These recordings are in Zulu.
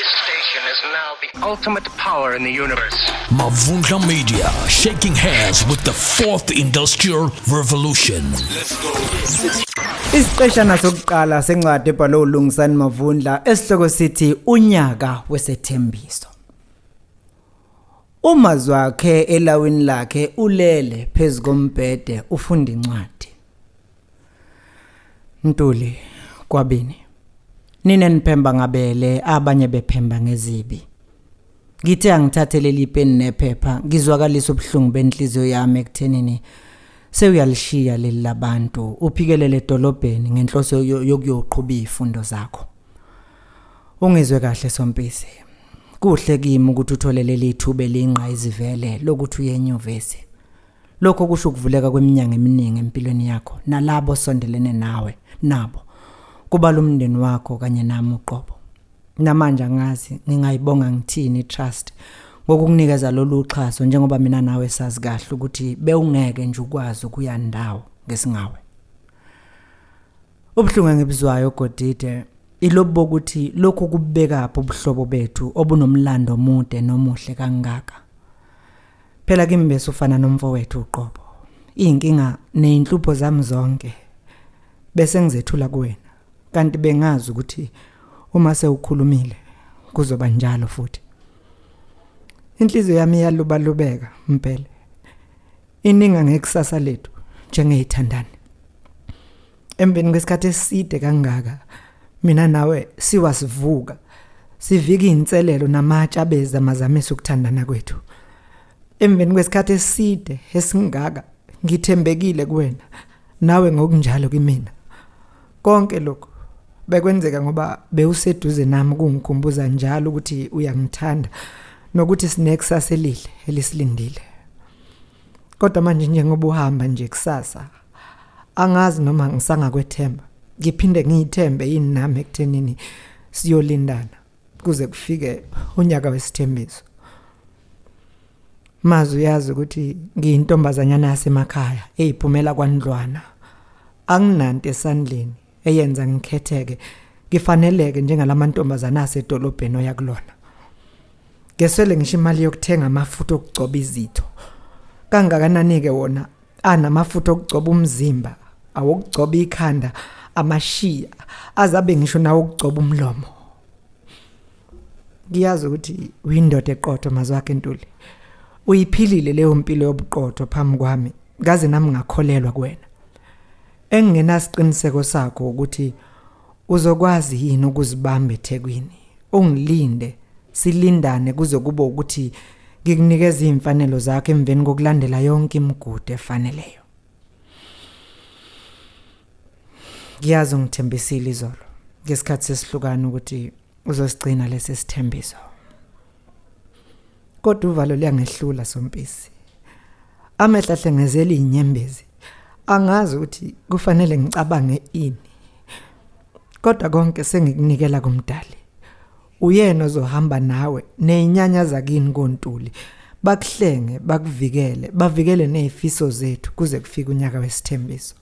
This station is now the ultimate power in the universe. Mavundla Media, shaking hands with the fourth industrial revolution. Isiqeshana sokuqala sencwadi ebhalwe uLungisani Mavundla esihloko sithi Unyaka Wesethembiso. Umazwakhe elawini lakhe ulele phezu kombhede ufunda incwadi. Ntuli kwabini. Nina niphemba ngabele abanye bephemba ngezibi. Ngithe angithathe leli peni nephepha ngizwakalisa ubuhlungu benhliziyo yami ekuthenini sewuyalishiya leli labantu uphikelele edolobheni ngenhloso yokuyoqhuba izifundo zakho. Ungizwe kahle Sompisi. Kuhle kimi ukuthi uthole leli thuba elingqayizivele lokuthi uye enyuvesi. Lokho kusho ukuvuleka kweminyango eminingi empilweni yakho nalabo osondelene nawe nabo. Kubala umndeni wakho kanye nami uqobo. Namanje angazi ngingayibonga ngithini i-trust ngokukunikeza lolu xhaso njengoba mina nawe sazi kahle ukuthi bewungeke nje ukwazi ukuya ndawo ngesingawe. Ubuhlungu engibuzwayo Godide ilobu bokuthi lokhu kubekaphi ubuhlobo bethu obunomlando omude nomuhle kangaka. Phela kimi bese ufana nomfowethu uqobo. Izinkinga nezinhlupho zami zonke bese ngizethula kuwena. Kanti bengazi ukuthi uma sewukhulumile kuzoba njalo futhi. Inhliziyo yami iyalubalubeka mpela. Ininga ngekusasa lethu njengezithandani. Emveni kwesikhathi eside kangaka mina nawe siwa sivuka sivika izinselelo namatshe abeza mazamisa ukuthandana kwethu. Emveni kwesikhathi eside esingaka ngithembekile kuwena nawe ngokunjalo kimina. Konke lokhu bekwenzeka ngoba bewuseduze nami kungikhumbuza njalo ukuthi uyangithanda nokuthi sinekusasa elihle elisilindile. Kodwa manje njengoba uhamba nje kusasa angazi noma ngisangakwethemba ngiphinde ngiyithembe yini nami ekuthenini siyolindana kuze kufike unyaka wesithembiso. Mazi uyazi ukuthi ngiyintombazanyana yasemakhaya eyiphumela kwandlwana. Anginanto esandleni eyenza ngikhetheke ngifaneleke njengalamantombazana asedolobheni oya kulona. Ngeswele ngisho imali yokuthenga amafutha okugcoba izitho. Kangakanani-ke wona anamafutha okugcoba umzimba, awokugcoba ikhanda, amashiya, azabe ngisho nawokugcoba umlomo. Ngiyazi ukuthi uyindoda eqotho Mazwakhe Ntuli. Uyiphilile leyo mpilo yobuqotho phambi kwami, ngaze nami ngakholelwa kuwena. Engingenasiqiniseko sakho ukuthi uzokwazi yini ukuzibamba eThekwini. Ungilinde, silindane kuze kube ukuthi ngikunikeza izimfanelo zakho emveni kokulandela yonke imigudu efaneleyo. Ngiyazi ungithembisile izolo ngesikhathi sesihlukana ukuthi uzosigcina lesi sithembiso. Kodwa uvalo luyangehlula Sompisi. Amehlo ahlengezela izinyembezi. Angazi ukuthi kufanele ngicabange ini. Kodwa konke sengikunikela kumdali. Uyena ozohamba nawe nezinyanya zakini koNtuli. Bakuhlenge, bakuvikele, bavikele nezifiso zethu kuze kufike unyaka wesithembiso.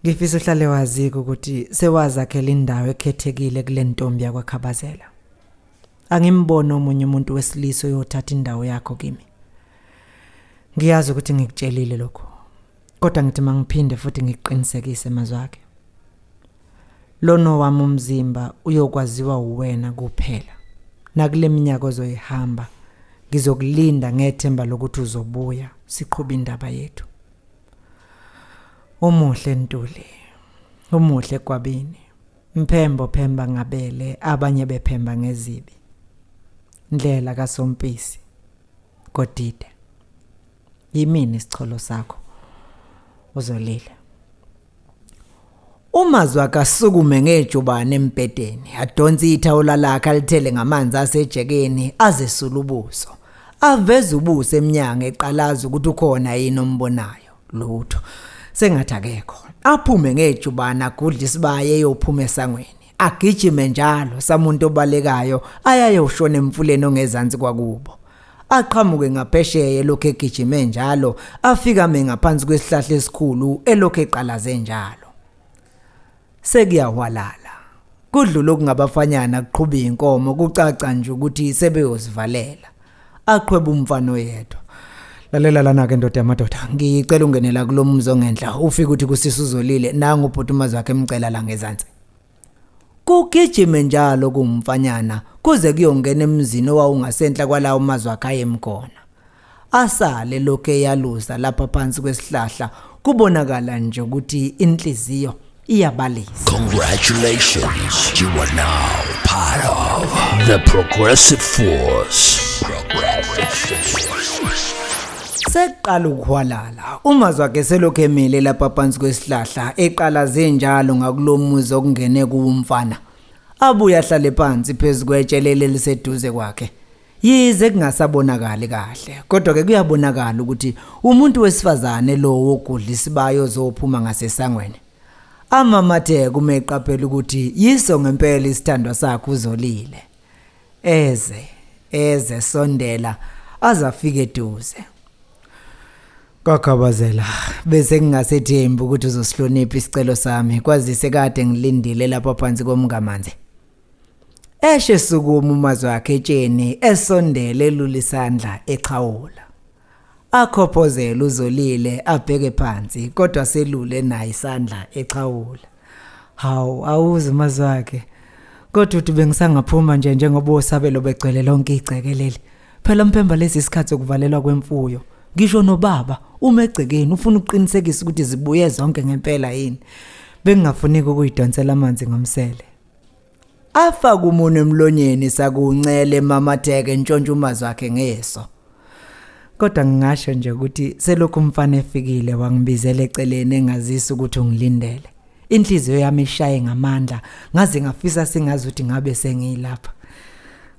Ngifisa uhlale wazike ukuthi sewazakhela indawo ekhethekile kule ntombi yakwaKhabazela. Angimboni omunye umuntu wesilisa oyothatha indawo yakho kimi. Ngiyazi ukuthi ngikutshelile lokho. Kodwa ngithi mangiphinde futhi ngikuqinisekise mazwakhe. Lona owami umzimba uyokwaziwa uwena kuphela. Nakule minyaka ozoyihamba ngizokulinda ngethemba lokuthi uzobuya siqhube indaba yethu. Umuhle Ntuli. Umuhle Gwabini. Mphembo phemba ngabele abanye bephemba ngezibi. Ndlela kaSompisi. Godide. Yimini isicholo sakho. Uzolile. Umazwi akasukume ngejubane embhedeni, adonse ithawula lakhe alithele ngamanzi asejekeni azesula ubuso. Aveze ubuso emnyango eqalaza ukuthi ukhona yini ombonayo. Lutho. Sengathi akekho. Aphume ngejubane agudle isibaya eyophuma esangweni. Agijime njalo samuntu obalekayo ayayoshona emfuleni ongezansi kwakubo. Aqhamuke ngaphesheya elokhu egijime njalo afike ame ngaphansi kwesihlahla esikhulu elokhu eqalaze njalo. Sekuyahwalala. Kudlula okungabafanyana kuqhuba inkomo kucaca nje ukuthi sebeyozivalela. Aqhweba umfana oyedwa. Lalela lana ke ndoda yamadoda, ngicela ungenela kulomuzi ongenhla ufike uthi kusisi uzolile nangu ubhuti umazi wakhe emcela la ngezansi. Kugijime njalo kumfanyana kuze kuyongena emzini owawungasenhla kwalawo mazwi akhe ayemkhona. Asale lokhu eyaluza lapha phansi kwesihlahla kubonakala nje ukuthi inhliziyo iyabalisa. Congratulations, you are now part of the Progressive Force. Progressive Force. Seqala ukuhwalala umazwi wakhe selokhu emile lapha phansi kwesihlahla eqala zenjalo ngakulomuzi okungene kuwo umfana. Abuye ahlale phansi phezu kwetshelele eliseduze kwakhe. Yize kungasabonakali kahle, kodwa ke kuyabonakala ukuthi umuntu wesifazane lo wogudla isibayo ozophuma ngasesangweni. Amamatheke uma eqaphela ukuthi yiso ngempela isithandwa sakhe uzolile. Eze, eze sondela aze afike eduze. Kwakhabazela bese ngingasethembi ukuthi uzosihlonipha isicelo sami kwazise kade ngilindile lapha phansi komngamanzi. Eshe sukuma umazwi akhe etsheni esondele elula isandla exhawula. Akhophozele uzolile abheke phansi kodwa selule naye isandla exhawula. Hawu awuzi mazwi akhe. Kodwa uthi bengisangaphuma nje njengoba osabelo begcwele lonke igceke leli. Phela mphemba lesi isikhathi sokuvalelwa kwemfuyo. Ngisho nobaba uma egcekeni ufuna ukuqinisekisa ukuthi zibuye zonke ngempela yini. Bengingafuniki ukuyidonsela amanzi ngomsele. Afake umunwe emlonyeni sakuncele emamatheke entshontsha umazwi akhe ngeso. Kodwa ngingasho nje ukuthi selokhu umfana efikile wangibizela eceleni engazisa ukuthi ungilindele. Inhliziyo yami ishaye ngamandla ngaze ngafisa sengazi ukuthi ngabe sengiyilapha.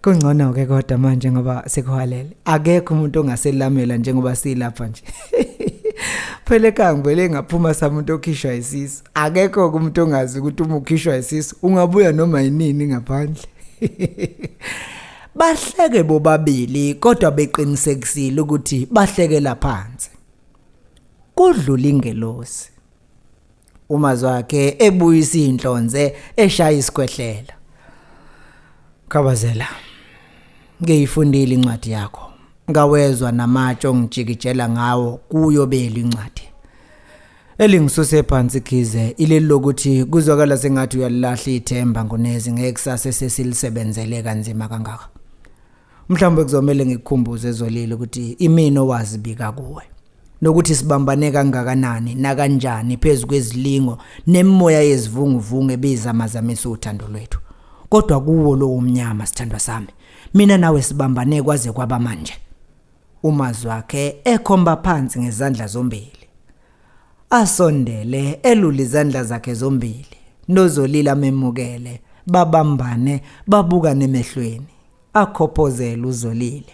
Kungcono ke kodwa manje ngoba sekuhalele. Akekho umuntu ongaselamela njengoba silapha nje. Phela ekhaya ngivele ngaphuma samuntu okhishwa isisu. Akekho umuntu ongazi ukuthi uma ukhishwa isisu ungabuya noma yinini ngaphandle. Bahleke bobabili kodwa beqinisekisile ukuthi bahlekela phansi. Kudlula ingelosi. Umazwi wakhe ebuyisa inhlonze eshaya isikhwehlela. Khabazela. Ngiyifundile incwadi yakho. Ngawezwa namatshe ongijikijela ngawo kuyo belu incwadi. Elingisuse phansi khize ileli lokuthi kuzwakala sengathi uyalilahla ithemba ngonezi ngekusasa esesilisebenzele kanzima kangaka. Mhlawumbe kuzomele ngikukhumbuze ezolile ukuthi imina owazibika kuwe. Nokuthi sibambane kangakanani nakanjani phezu kwezilingo nemimoya yezivunguvungu ebizamazamisa uthando lwethu. Kodwa kuwo lowo mnyama sithandwa sami, mina nawe sibambane kwaze kwaba manje. Umazwi wakhe ekhomba phansi ngezandla zombili. Asondele elule izandla zakhe zombili. Nozolile amemukele, babambane babukane emehlweni. Akhophozele uZolile.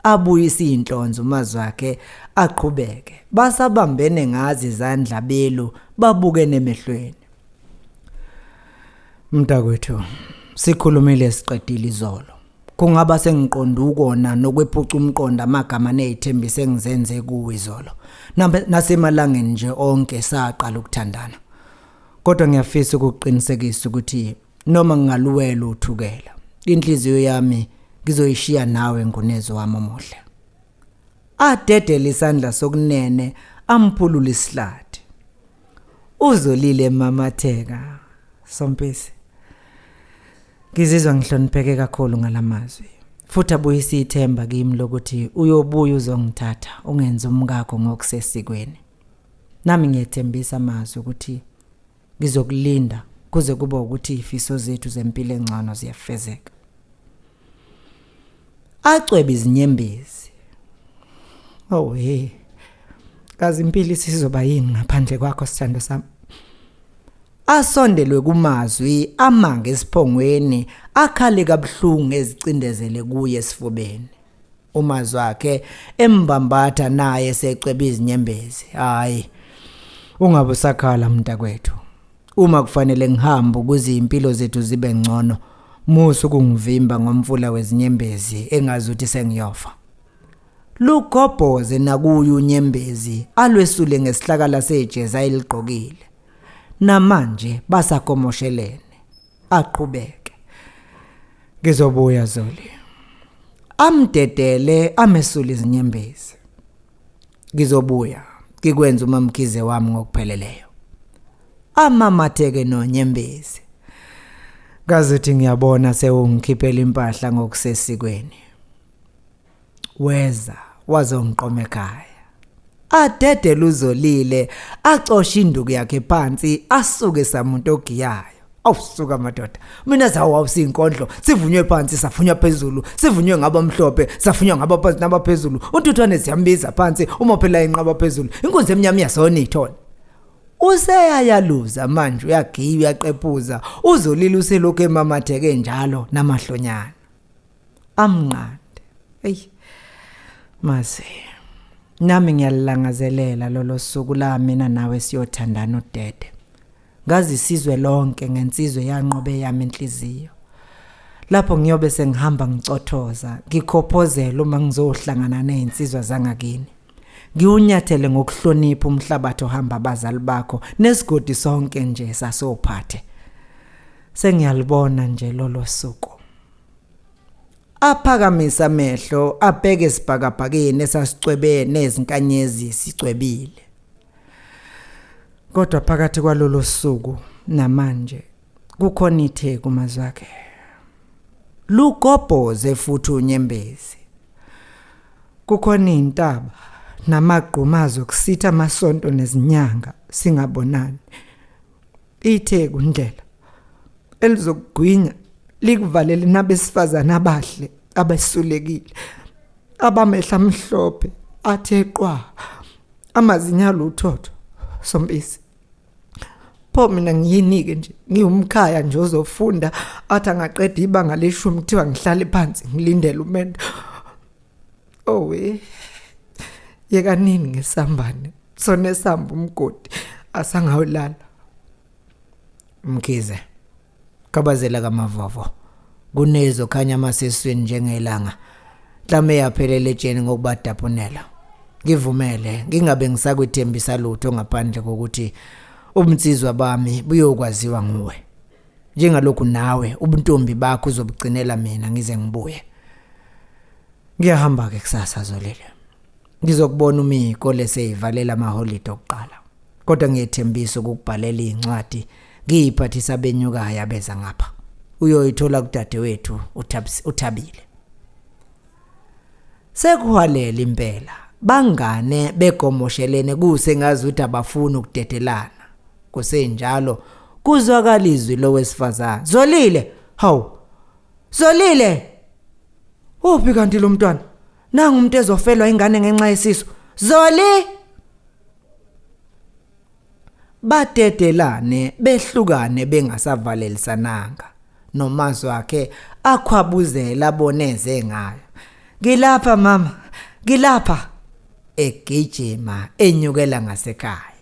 Abuyise inhlonzo umazwi wakhe aqhubeke. Basabambene ngazi izandla belu babukene emehlweni. Mntakwethu, sikhulumile siqedile izolo. Kungaba sengiqonda ukona nokwephuca umqondo amagama nezithembiso engizenze kuwe izolo. Nasemalangeni nje onke saqala ukuthandana. Kodwa ngiyafisa ukuqinisekisa ukuthi noma ngingaluwela uthukela, inhliziyo yami ngizoyishiya nawe Ngunezo wami omuhle. Adedele isandla sokunene amphulule isihlathi. Uzolile emamatheka Sompisi. Ngizizwa ngihlonipheke kakhulu ngalamazwi. Futhi abuyisa ithemba kimi lokuthi uyobuya uzongithatha ungenze umkakho ngokusesikweni. Nami ngiyethembisa amazwi ukuthi ngizokulinda kuze kube ukuthi izifiso zethu zempilo engcono ziyafezeka. Acwebe izinyembezi. Oh hey. Kazi impilo isizoba yini ngaphandle kwakho sithando sami? Asondelwe kumazwi amange esiphongweni akhale kabuhlungu ezicindezele kuye esifubeni. Umazwi wakhe embambatha naye secwebe izinyembezi. Hayi. Ungabe usakhala mntakwethu. Uma kufanele ngihambe ukuze impilo zethu zibe ngcono, musa ukungivimba ngomfula wezinyembezi engazi ukuthi sengiyofa. Lugobhoze nakuye unyembezi alwesule ngesihlakala sejezi ayeligqokile. Namanje basakomoshelene. Aqhubeke. Ngizobuya Zoli. Amdedele amesule izinyembezi. Ngizobuya ngikwenza umamkhize wami ngokupheleleyo. Amamatheke nonyembezi. Ngazuthi ngiyabona sewungikhiphela impahla ngokusesikweni. Weza wazongiqoma ekhaya. Adedele uzolile acoshe induku yakhe phansi asuke samuntu ogiyayo. Awusuka madoda. Mina sawo awusinkondlo sivunywe phansi safunywa phezulu sivunywe ngabamhlophe safunywa ngabaphansi nabaphezulu. Untuthwane siyambiza phansi uma phela inqaba phezulu. Inkunzi emnyama iyasona ithona. Useyayaluza manje uyagiya uyaqephuza uzolile uselokhu emamatheke njalo namahlonyana. Amnqande. Ey. Mazi. Nami ngiyalilangazelela lolo suku la mina nawe siyothandana udede. Ngazi sizwe lonke ngensizwe yanqobe yami inhliziyo. Lapho ngiyobe sengihamba ngicothoza, ngikhophozela uma ngizohlangana nezinsizwa zangakini. Ngiwunyathele ngokuhlonipha umhlabathi ohamba abazali bakho nesigodi sonke nje sasophathe. Sengiyalibona nje lolo suku. Aphakamisa amehlo abheke esibhakabhakeni esasicwebe nezinkanyezi sicwebile. Kodwa phakathi kwalolo suku namanje kukhona itheku mazwakhe. Lugobhoze futhi unyembezi. Kukhona izintaba namagquma azokusitha amasonto nezinyanga singabonani. Itheku ndlela elizokugwinya likuvalele nabesifazana abahle abesulekile abamehla amhlophe athe qwa amazinyo aluthotho sompisi pho mina ngiyinike nje ngiwumkhaya nje ozofunda athi angaqeda ibanga leshumi kuthiwa ngihlale phansi ngilindele umendo owe yekanini ngesambane sona esamba umgodi asangawulala Mkhize Khabazela kaMavovo kunezo khanya amasesweni njengelanga mhlawumbe yaphelela etsheni ngokubadapunela ngivumele ngingabe ngisakwethembisa lutho ngaphandle kokuthi ubunsizwa bami buyokwaziwa nguwe njengalokhu nawe ubuntombi bakho uzobugcinela mina ngize ngibuye ngiyahamba ke kusasa Zolile Ngizokubona uma izikole seyivalela amaholide okuqala. Kodwa ngiyethembisa ukukubhalela incwadi ngiyiphathisa abenyukayo abeza ngapha. Uyoyithola kudadewethu uThabile. Sekuhwalela impela. Bangane begomoshelene kuse ngazuthi abafuni ukudedelana. Kusenjalo kuzwakala izwi lowesifazane. Zolile, hawu. Zolile. Uphi kanti lo mntwana? Nangu umuntu ezofelwa ingane ngenxa yesisu. Zoli! Badedelane behlukane bengasavalelisananga. Nomazwi akhe akhwabuzela boneze ngayo. Ngilapha mama, ngilapha. Egijima enyukela ngasekhaya.